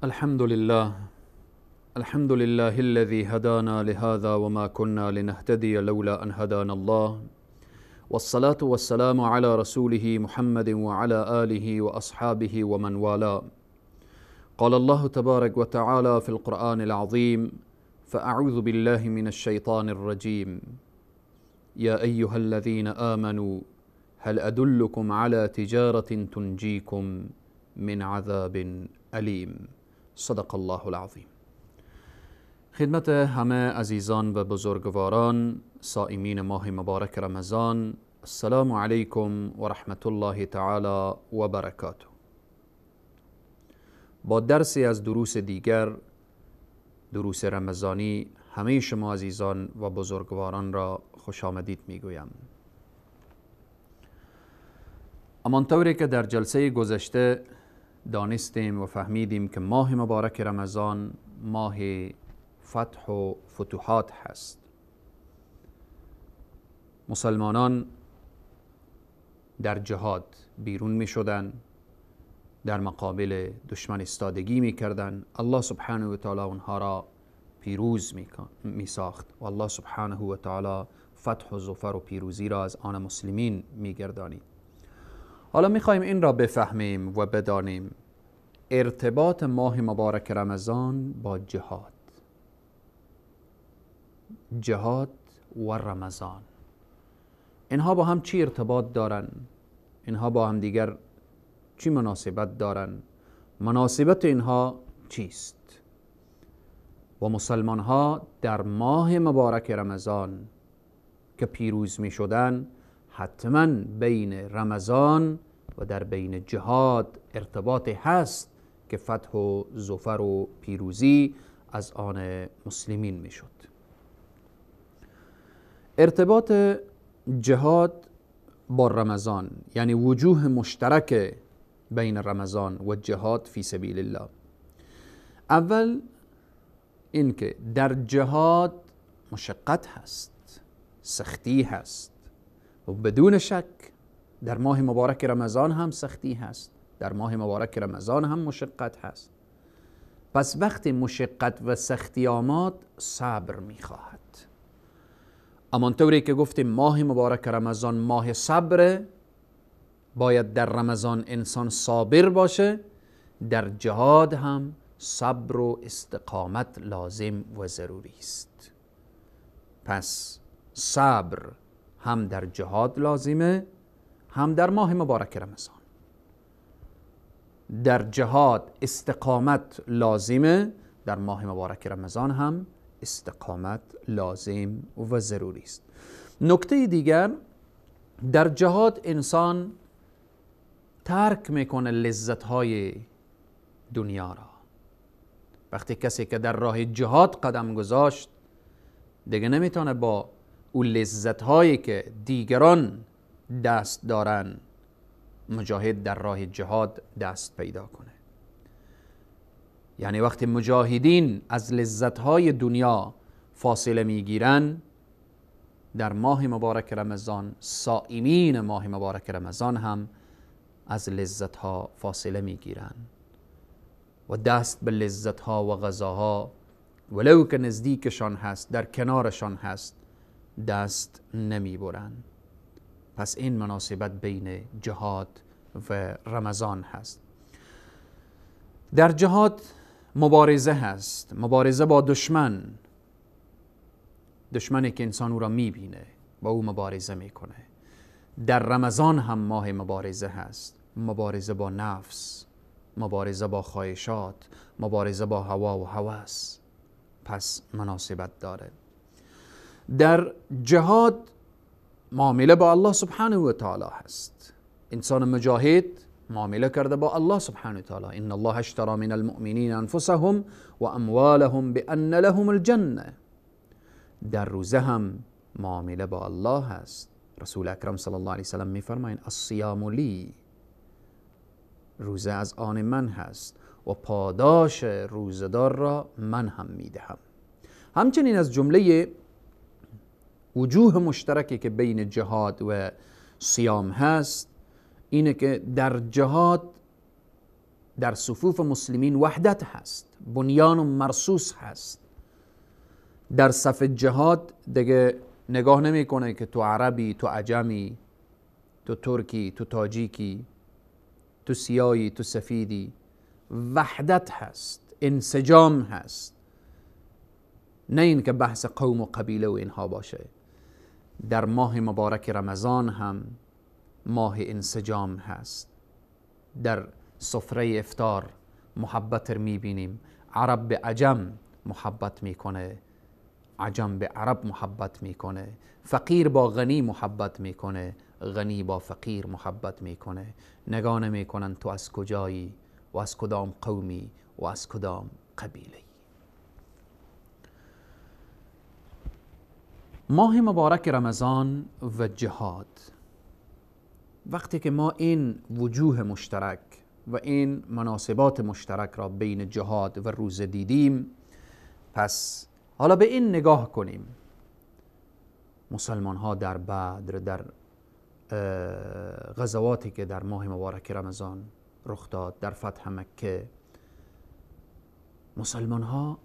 الحمد لله، الحمد لله الذي هدانا لهذا وما كنا لنهتدي لولا أن هدانا الله، والصلاة والسلام على رسوله محمد وعلى آله وأصحابه ومن والاه. قال الله تبارك وتعالى في القرآن العظيم: فأعوذ بالله من الشيطان الرجيم، يا أيها الذين آمنوا هل أدلكم على تجارة تنجيكم من عذاب أليم. صدق الله العظیم. خدمت همه عزیزان و بزرگواران صائمین ماه مبارک رمضان، السلام علیکم و رحمت الله تعالی و برکاته. با درسی از دروس دیگر، دروس رمضانی، همه شما عزیزان و بزرگواران را خوش آمدید میگویم. همانطوری که در جلسه گذشته دانستیم و فهمیدیم که ماه مبارک رمضان ماه فتح و فتوحات هست. مسلمانان در جهاد بیرون می شدن، در مقابل دشمن استادگی می کردن. الله سبحانه و تعالی اونها را پیروز می ساخت و الله سبحانه و تعالی فتح و ظفر و پیروزی را از آن مسلمین می گردانید. حالا می خواهیم این را بفهمیم و بدانیم ارتباط ماه مبارک رمضان با جهاد، جهاد و رمضان، اینها با هم چی ارتباط دارن؟ اینها با هم دیگر چی مناسبت دارن؟ مناسبت اینها چیست؟ و مسلمان ها در ماه مبارک رمضان که پیروز می شدن، حتما بین رمضان و در بین جهاد ارتباط هست که فتح و ظفر و پیروزی از آن مسلمین می شد. ارتباط جهاد با رمضان، یعنی وجوه مشترک بین رمضان و جهاد فی سبیل الله. اول اینکه در جهاد مشقت هست، سختی هست و بدون شک در ماه مبارک رمضان هم سختی هست، در ماه مبارک رمضان هم مشقت هست. پس وقتی مشقت و سختی آمد، صبر میخواهد. همانطوری که گفتیم ماه مبارک رمضان ماه صبر، باید در رمضان انسان صابر باشه، در جهاد هم صبر و استقامت لازم و ضروری است. پس صبر هم در جهاد لازمه، هم در ماه مبارک رمضان. در جهاد استقامت لازمه، در ماه مبارک رمضان هم استقامت لازم و ضروری است. نکته دیگر، در جهاد انسان ترک میکنه لذت‌های دنیا را. وقتی کسی که در راه جهاد قدم گذاشت، دیگه نمیتونه با او لذت‌هایی که دیگران دست دارن، مجاهد در راه جهاد دست پیدا کنه. یعنی وقتی مجاهدین از لذت‌های دنیا فاصله میگیرن، در ماه مبارک رمضان صائمین ماه مبارک رمضان هم از لذت‌ها فاصله میگیرن و دست به لذت‌ها و غذاها ولو که نزدیکشان هست، در کنارشان هست، دست نمیبرن. پس این مناسبت بین جهاد و رمضان هست. در جهاد مبارزه هست، مبارزه با دشمن، دشمنی که انسان او را میبینه، با او مبارزه میکنه. در رمضان هم ماه مبارزه هست، مبارزه با نفس، مبارزه با خواهشات، مبارزه با هوا و هوس. پس مناسبت داره. در جهاد معامله با الله سبحانه و تعالی هست. انسان مجاهد معامله کرده با الله سبحانه و تعالی. ان الله اشترى من المؤمنین انفسهم و اموالهم بان لهم الجنه. در روزه هم معامله با الله هست. رسول اکرم صلی الله علیه وسلم میفرمایند الصیام لی، روزه از آن من هست و پاداش روزه‌دار را من هم میدهم. همچنین از جمله وجوه مشترکی که بین جهاد و صیام هست اینه که در جهاد در صفوف مسلمین وحدت هست، بنیان و مرصوص هست. در صف جهاد دیگه نگاه نمیکنه که تو عربی، تو عجمی، تو ترکی، تو تاجیکی، تو سیاهی، تو سفیدی. وحدت هست، انسجام هست، نه اینکه بحث قوم و قبیله و اینها باشه. در ماه مبارک رمضان هم ماه انسجام هست. در سفره افطار محبت رو میبینیم، عرب به عجم محبت میکنه، عجم به عرب محبت میکنه، فقیر با غنی محبت میکنه، غنی با فقیر محبت میکنه. نگاه نمیکنن تو از کجایی و از کدام قومی و از کدام قبیله. ماه مبارک رمضان و جهاد، وقتی که ما این وجوه مشترک و این مناسبات مشترک را بین جهاد و روزه دیدیم، پس حالا به این نگاه کنیم. مسلمان ها در بدر، در غزواتی که در ماه مبارک رمضان رخ داد، در فتح مکه، مسلمان ها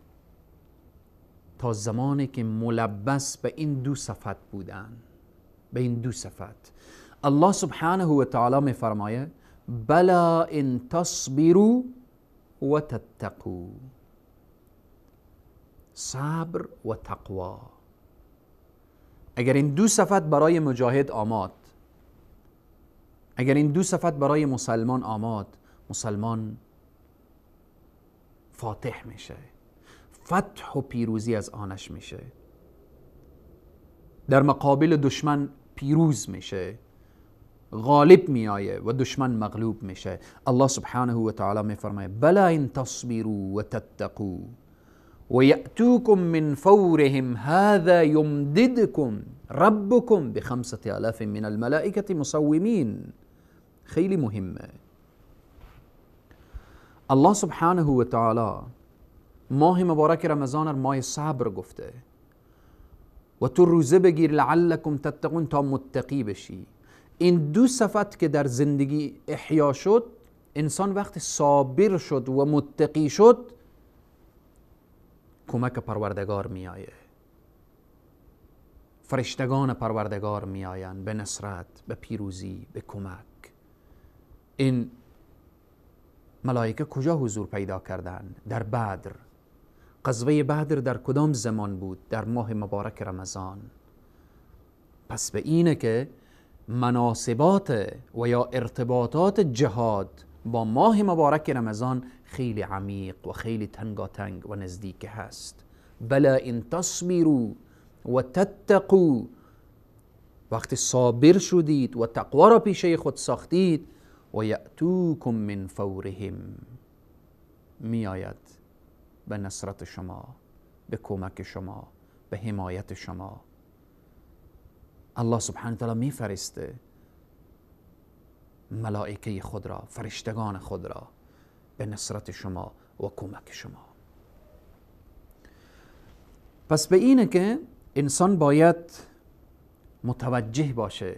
تا زمانی که ملبس به این دو صفت بودن، به این دو صفت، الله سبحانه و تعالی می فرماید بلا ان تصبروا و تتقوا، صبر و تقوا. اگر این دو صفت برای مجاهد آمد، اگر این دو صفت برای مسلمان آمد، مسلمان فاتح میشه، فتح و پیروزی از آنش میشه، در مقابل دشمن پیروز میشه، غالب میآیه و دشمن مغلوب میشه. الله سبحانه و تعالی میفرماید بلا ان تصبروا و تتقوا و یأتوکم من فورهم هذا یمددکم ربکم ب5,000 من الملائکة مسومین. خیلی مهمه. الله سبحانه و تعالی ماه مبارک رمضان را ماه صبر گفته و تو روزه بگیر لعلکم تتقون تا متقی بشی. این دو صفت که در زندگی احیا شد، انسان وقتی صابر شد و متقی شد، کمک پروردگار میآیه، فرشتگان پروردگار میآیند به نصرت، به پیروزی، به کمک. این ملائکه کجا حضور پیدا کردند؟ در بدر. غزوه بدر در کدام زمان بود؟ در ماه مبارک رمضان. پس به اینه که مناسبات و یا ارتباطات جهاد با ماه مبارک رمضان خیلی عمیق و خیلی تنگاتنگ و نزدیک هست. بلا ان تصبروا و تتقوا، وقتی صابر شدید و تقوا را پیشه خود ساختید، و یأتوکم من فورهم، میآید به نصرت شما، به کمک شما، به حمایت شما. الله سبحانه وتعالی میفرسته ملائکه خود را، فرشتگان خود را به نصرت شما و کمک شما. پس به اینه که انسان باید متوجه باشه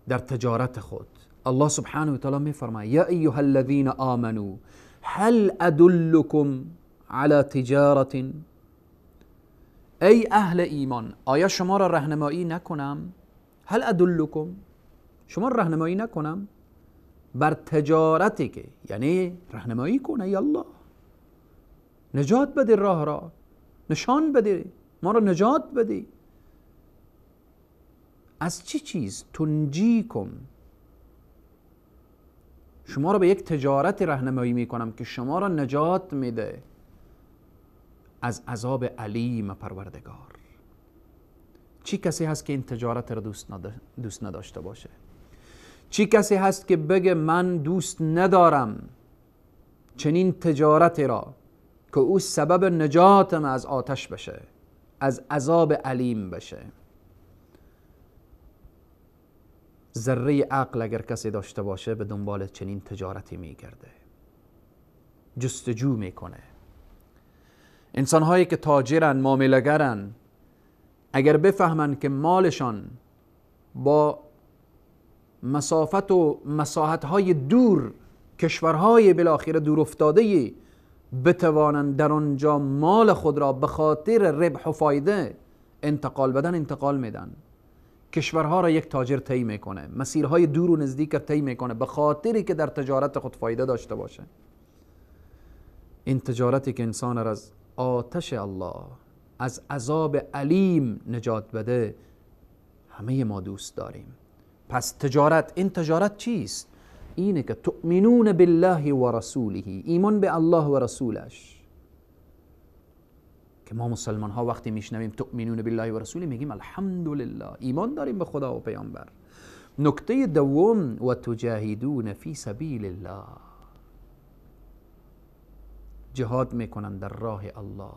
در تجارت خود. الله سبحانه و تعالی میفرماید یا ایها الذین آمنوا هل ادلکم علی تجارت، ای اهل ایمان آیا شما را راهنمایی نکنم؟ هل ادلکم، شما را راهنمایی نکنم بر تجارتی که، یعنی راهنمایی کنه، یا الله نجات بده، راه را نشان بده، ما را نجات بده از چی چیز؟ تنجیکم، شما را به یک تجارت راهنمایی میکنم که شما را نجات میده از عذاب علیم پروردگار. چی کسی هست که این تجارت را دوست نداشته باشه؟ چی کسی هست که بگه من دوست ندارم چنین تجارت را که او سبب نجاتم از آتش بشه، از عذاب علیم بشه؟ ذره عقل اگر کسی داشته باشه به دنبال چنین تجارتی میگرده، جستجو میکنه. انسان هایی که تاجرن، معامله‌گرن، اگر بفهمن که مالشان با مسافت و مساحت های دور کشورهای بالاخره دور افتاده بتوانند در آنجا مال خود را به خاطر ربح و فایده انتقال بدن، انتقال میدن. کشورها را یک تاجر طی میکنه، مسیرهای دور و نزدیک را طی میکنه به خاطری که در تجارت خود فایده داشته باشه. این تجارتی که انسان را از آتش الله، از عذاب علیم نجات بده، همه ما دوست داریم. پس تجارت، این تجارت چیست؟ اینه که تؤمنون بالله و رسوله، ایمان به الله و رسولش. که ما مسلمان ها وقتی میشنویم تؤمنون بالله و رسوله میگیم الحمدلله، ایمان داریم به خدا و پیامبر. نکته دوم، و تجاهدون فی سبیل الله، جهاد میکنن در راه الله،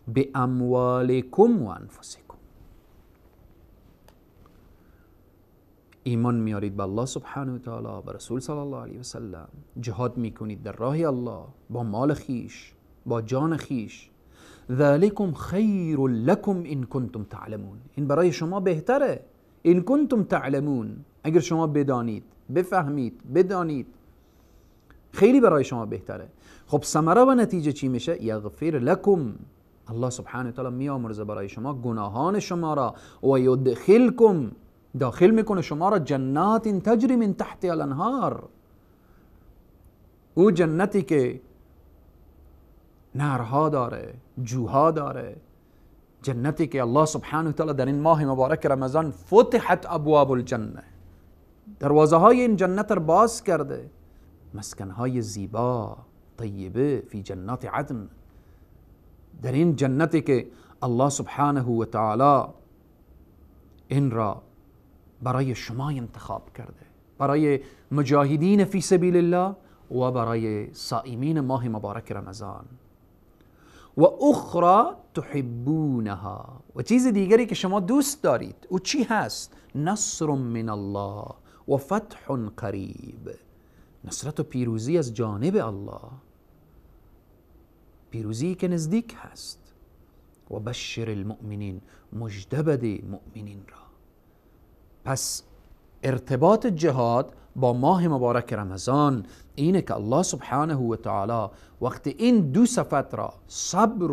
به اموالکم و انفسکم. ایمان میارید به الله سبحانه و تعالی، به رسول صلی الله علیه و سلم، جهاد میکنید در راه الله با مال خیش، با جان خیش. ذلکم خیر لکم ان کنتم تعلمون، این برای شما بهتره. ان کنتم تعلمون، اگر شما بدانید، بفهمید، بدانید، خیلی برای شما بهتره. خب ثمره و نتیجه چی میشه؟ یغفر لکم، الله سبحانه و تعالی میامرزه برای شما گناهان شما را، و یدخلکم، داخل میکنه شما را، جنات تجری من تحت الانهار، او جنتی که نهرها داره، جوها داره، جنتی که الله سبحانه و تعالی در این ماه مبارک رمضان فتحت ابواب الجنه، دروازه های این جنت را باز کرده، مسکنهای زیبا طیبه فی جنات عدن، در این جنتی که الله سبحانه و تعالی این را برای شما انتخاب کرده، برای مجاهدین فی سبیل الله و برای صائمین ماه مبارک رمضان. و اخرى تحبونها، و چیز دیگری که شما دوست دارید، او چی هست؟ نصر من الله و فتح قریب، نصرت و پیروزی از جانب الله، پیروزی که نزدیک هست. و بشر المؤمنین، مژده بده مؤمنین را. پس ارتباط جهاد با ماه مبارک رمضان اینه که الله سبحانه و تعالی وقتی این دو صفت را، صبر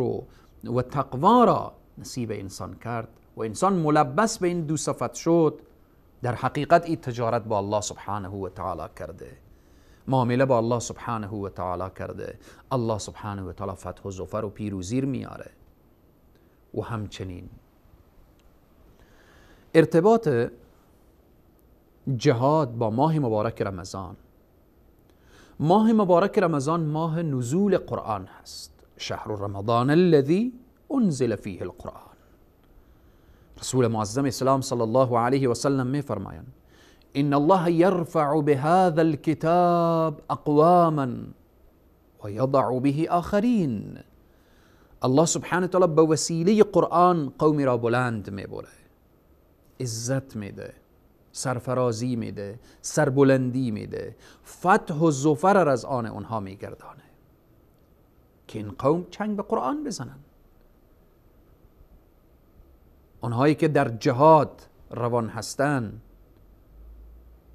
و تقوا را نصیب انسان کرد و انسان ملبس به این دو صفت شد، در حقیقت این تجارت با الله سبحانه و تعالی کرده، معامله با الله سبحانه و تعالی کرده. الله سبحانه و تعالی فتح و ظفر و پیروزی میاره. و همچنین ارتباط جهاد با ماه مبارک رمضان. ماه مبارک رمضان ماه نزول قرآن هست، شهر رمضان الذي انزل فيه القرآن. رسول معظم اسلام صلی الله علیه و سلم می فرمایند ان الله يرفع بهذا الكتاب اقواما ويضع به آخرین. الله سبحانه و تعالی به وسیله قرآن قومی را بلند میبره، عزت میده، سرفرازی میده، سربلندی میده، فتح و ظفر را از آن اونها میگردانه که این قوم چنگ به قرآن بزنن. آنهایی که در جهاد روان هستن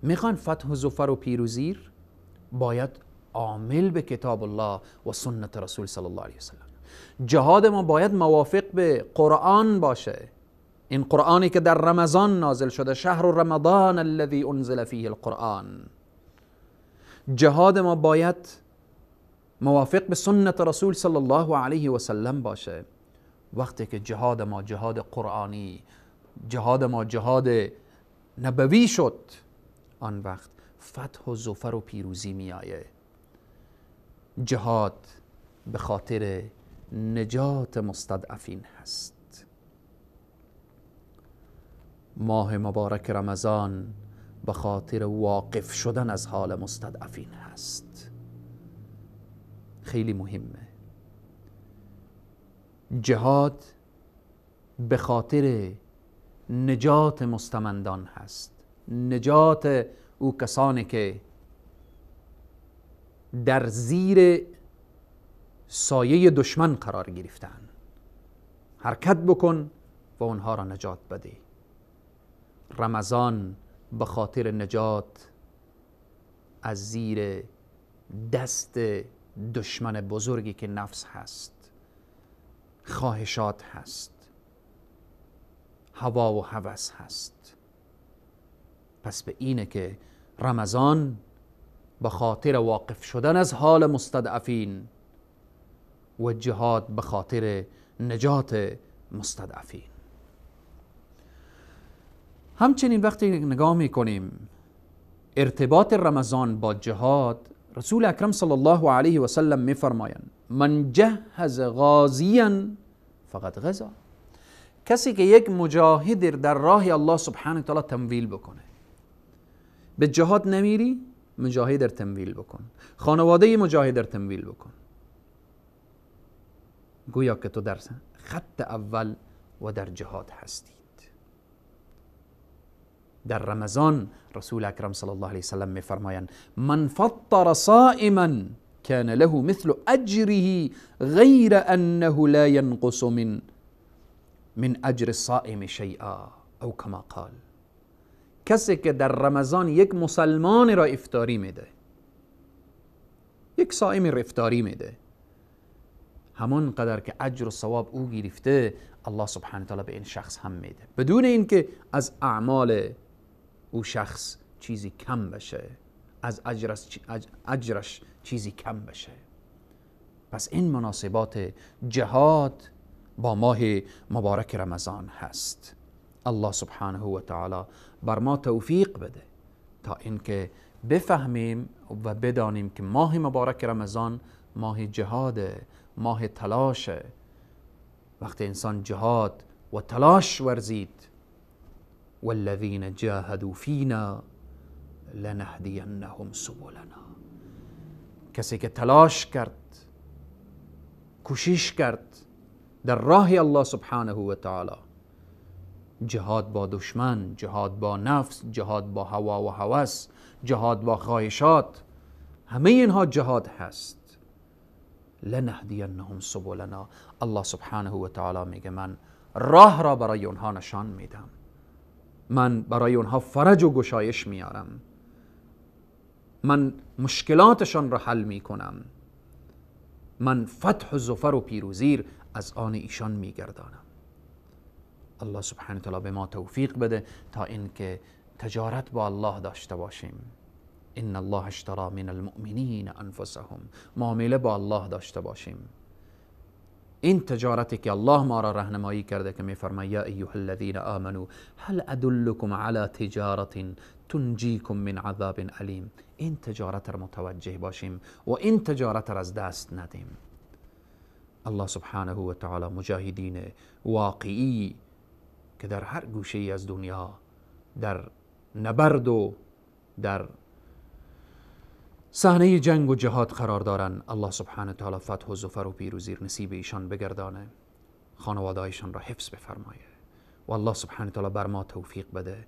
میخوان فتح و ظفر و پیروزی، باید عامل به کتاب الله و سنت رسول صلی الله علیه وسلم. جهاد ما باید موافق به قرآن باشه، این قرآنی که در رمضان نازل شده، شهر رمضان الذي انزل فیه القرآن. جهاد ما باید موافق به سنت رسول صلی الله علیه و سلم باشه. وقتی که جهاد ما جهاد قرآنی، جهاد ما جهاد نبوی شد، آن وقت فتح و ظفر و پیروزی میآیه. جهاد به خاطر نجات مستضعفین هست. ماه مبارک رمضان به خاطر واقف شدن از حال مستضعفین هست. خیلی مهمه. جهاد به خاطر نجات مستمندان هست، نجات او کسانی که در زیر سایه دشمن قرار گرفتن. حرکت بکن و اونها را نجات بده. رمضان به خاطر نجات از زیر دست دشمن بزرگی که نفس هست، خواهشات هست، هوا و هوس هست. پس به اینه که رمضان به خاطر واقف شدن از حال مستضعفین و جهاد به خاطر نجات مستضعفین. همچنین وقتی نگاه میکنیم ارتباط رمضان با جهاد، رسول اکرم صلی الله علیه و سلم میفرمایند من جهز غازیا فقد غزا. کسی که یک مجاهد در راه الله سبحانه و تعالی تمویل بکنه، به جهاد نمیری، مجاهد در تمویل بکن، خانواده مجاهد در تمویل بکن، گویا که تو در خط اول و در جهاد هستید. در رمضان رسول اکرم صلی الله علیه وسلم میفرمایند من فطر صائما كان له مثل اجره غیر انه لا ينقص من اجر الصائم شیئا او کما قال. کسی که در رمضان یک مسلمان را افطاری میده، یک صائم را افطاری میده، همان قدر که اجر و ثواب او گرفته الله سبحانه تعالی به این شخص هم میده، بدون اینکه از اعمال او شخص چیزی کم بشه، از اجرش چیزی کم بشه. پس این مناسبات جهاد با ماه مبارک رمضان هست. الله سبحانه و تعالی بر ما توفیق بده تا اینکه بفهمیم و بدانیم که ماه مبارک رمضان ماه جهاد، ماه تلاش. وقتی انسان جهاد و تلاش ورزید، والذین جاهدوا فینا لنهدینهم سبلنا، کسی که تلاش کرد، کوشش کرد در راه الله سبحانه و تعالی، جهاد با دشمن، جهاد با نفس، جهاد با هوا و هوس، جهاد با خواهشات، همه اینها جهاد هست. لنهدینهم سبلنا، الله سبحانه و تعالی میگه من راه را برای اونها نشان میدم، من برای اونها فرج و گشایش میارم، من مشکلاتشان را حل میکنم، من فتح و ظفر و پیروزی از آن ایشان میگردانم. الله سبحانه و تعالی به ما توفیق بده تا اینکه تجارت با الله داشته باشیم. ان الله اشترى من المؤمنین انفسهم، معامله با الله داشته باشیم. این تجارتی که الله ما را راهنمایی کرده که میفرماید یا ایها الذین آمنوا هل ادلکم علی تجارت تنجیکم من عذاب الیم، این تجارت را متوجه باشیم و این تجارت را از دست ندیم. الله سبحانه و تعالی مجاهدین واقعی که در هر گوشه ای از دنیا در نبرد و در صحنه جنگ و جهاد قرار دارن، الله سبحانه و تعالی فتح و ظفر و پیروزی نصیب ایشان بگردانه، خانواده‌هایشان را حفظ بفرمایه و الله سبحانه و تعالی بر ما توفیق بده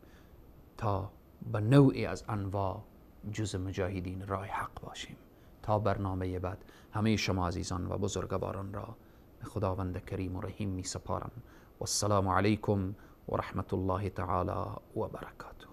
تا به نوعی از انواع جز مجاهدین راه حق باشیم. تا برنامه بعد همه شما عزیزان و بزرگواران را به خداوند کریم و رحیم می سپارم. و السلام علیکم و رحمت الله تعالی و برکاته.